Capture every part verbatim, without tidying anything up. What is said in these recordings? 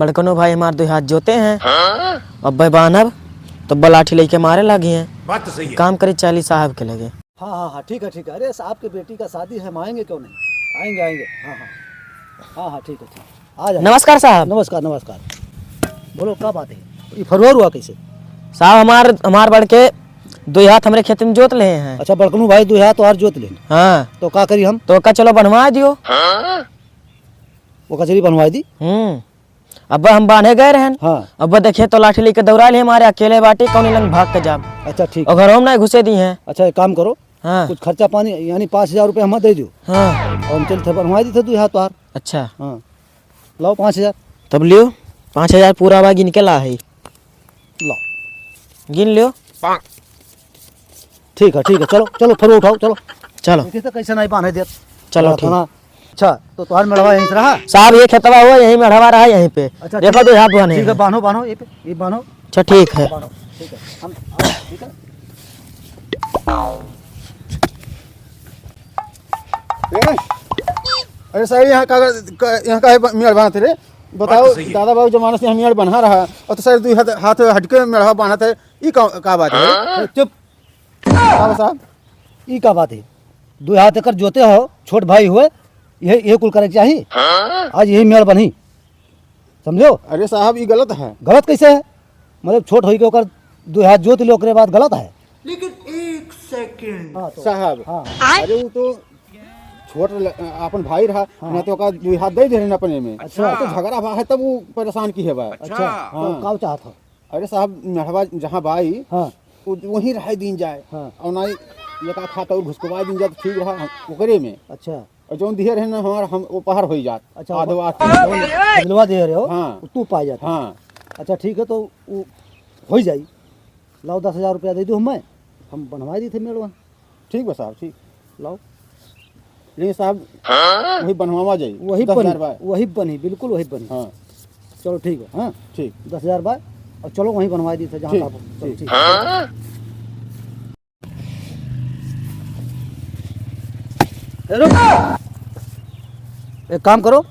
बड़कनो भाई हमार दुइ हाथ जोते हैं। हाँ? अब बान्हब तो लाठी लेके मारे लागी हैं। बात तो सही है। काम करी चाली साहब के लगे। हाँ, हाँ, हाँ, ठीक है, ठीक है। अरे, साहब के बेटी का शादी है, हम आएंगे क्यों नहीं? आएंगे, आएंगे। हाँ, हाँ। हाँ, हाँ, ठीक है, ठीक है। आ जाओ। नमस्कार साहब। नमस्कार, नमस्कार। बोलो, का बात है? ई फरुआ उरुआ कैसे? साहब, हमार, हमार बड़के दुइ हाथ हमरे खेत में जोत लेहे हैं। अच्छा, बड़कनू भाई दुइ हाथ तोहार जोत लेहे हैं। हाँ। तो का करी हम? तो का चलो बनवा दियो। वो कचरी बनवाई दी। हम्म। अब हम बान्हे गए रहन। हाँ। अब देखिए तो लाठी लेके दौड़ा ले हमारे, अकेले बाटी कौन लंग भाग के जाब। अच्छा, ठीक। और घरों में नहीं घुसे दी हैं। अच्छा, एक काम करो। हाँ। कुछ खर्चा पानी यानी पाँच हजार रुपये हमें दे दियो। हाँ। और हम चलते बनवा दी थे दुइ हाथ तोहार। अच्छा। हाँ। लाओ पाँच हजार। तब लियो, पाँच हजार पूरा बा, गिन के ला है। लाओ। गिन लियो। ठीक है, ठीक है, चलो, चलो, फरुआ उठाओ, चलो। चलो। देखिए तो कैसे नहीं बांधे देत। चलो, हाँ, ठीक। हाँ। अच्छा, तो तोहार मेढ़वा यहीं से रहा? साहब, ये खेतवा हुआ, यहीं मेढ़वा रहा, यहीं पे। अच्छा, देखो, ठीक। तो यहाँ पे बने ठीक है, हैं। बांधो, बांधो, ये पे, ये बांधो। अच्छा, ठीक है। बांधो, ठीक है। हम, हाँ, ठीक है। अरे साहब, यहाँ का, का, यहाँ का है ब-, मेड़ बांधते रे? बताओ, बात तो सही है। दादा बाबू जमाना से यहाँ मेड़ बन्हा रहा, और तो साहब दुइ हाथ, हाथ हटके मेढ़वा बांधत है, ई का, का बात है? हाँ? चुप। बाबा साहब, ई का बात है? दुइ हाथ एकर जोते हो, छोट भाई हुए, ये, ये कुल करे के चाही। हाँ? आज यही मेड़ बनी, समझो? अरे साहब, ई गलत है। गलत कैसे है? मतलब, छोट होई के ओकर दुइ हाथ जोत लो, ओकरे बाद गलत है? लेकिन एक सेकंड। हाँ, तो साहब, हाँ। अरे, वो तो छोट ल-, अपन भाई रहा, हाँ। ना तो ओका दुइ हाथ दे दे रहे अपने में। अच्छा। तो झगड़ा भा है, तब वो परेशान की है बा। अच्छा, हाँ। तो का चाहत हो? अरे साहब, मेढ़वा जहाँ बाई, हाँ। वो, वहीं रहे दीन जाए। हाँ। और ना एक आध हाथ और घुसकवा दीन जाए तो ठीक रहा हम ओकरे में। अच्छा। और जौन दिहे रहे ना हमार, हम वो पहर होई जात। अच्छा, आधो वो आध। जौन फजलवा दिहे रहे हो, हाँ। वो तू पाए जाता। हाँ। अच्छा, ठीक है, तो वो होई जाई। लाओ, दस हजार रुपया दे दो हमें, हम बनवाई दी थे मेड़वा। ठीक बा साहब, ठीक। लाओ। लेकिन साहब, हाँ? वही बनवावा जाई। वही दस हजार बनी, बा। वही बनी, बिल्कुल वही बनी। हाँ। चलो, ठीक बा। हाँ, ठीक। दस हजार बा, और चलो, वहीं बनवाई दी थे, जहाँ ठीक, का आप-, चलो, ठीक। ठीक। हाँ? ए, रुक। एक काम करो,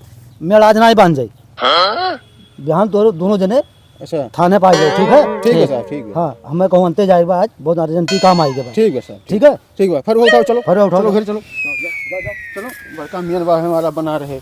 मेड़ आज ना ही बांध जाई। हाँ? बिहान तोहरे दोनों जने अच्छा। थाने पे आ जाओ, ठीक है? ठीक है साहब, ठीक है। हाँ, हमें कहूँ अंते जाए बा आज, बहुत अर्जेंटी काम आई के बा। ठीक है साहब, ठीक है? ठीक बा, फिर उठाओ, चलो। फिर उठाओ। चलो, घर चलो। जाओ, जाओ, जाओ, चलो, बड़का मेड़ बा हमारा बना रहे।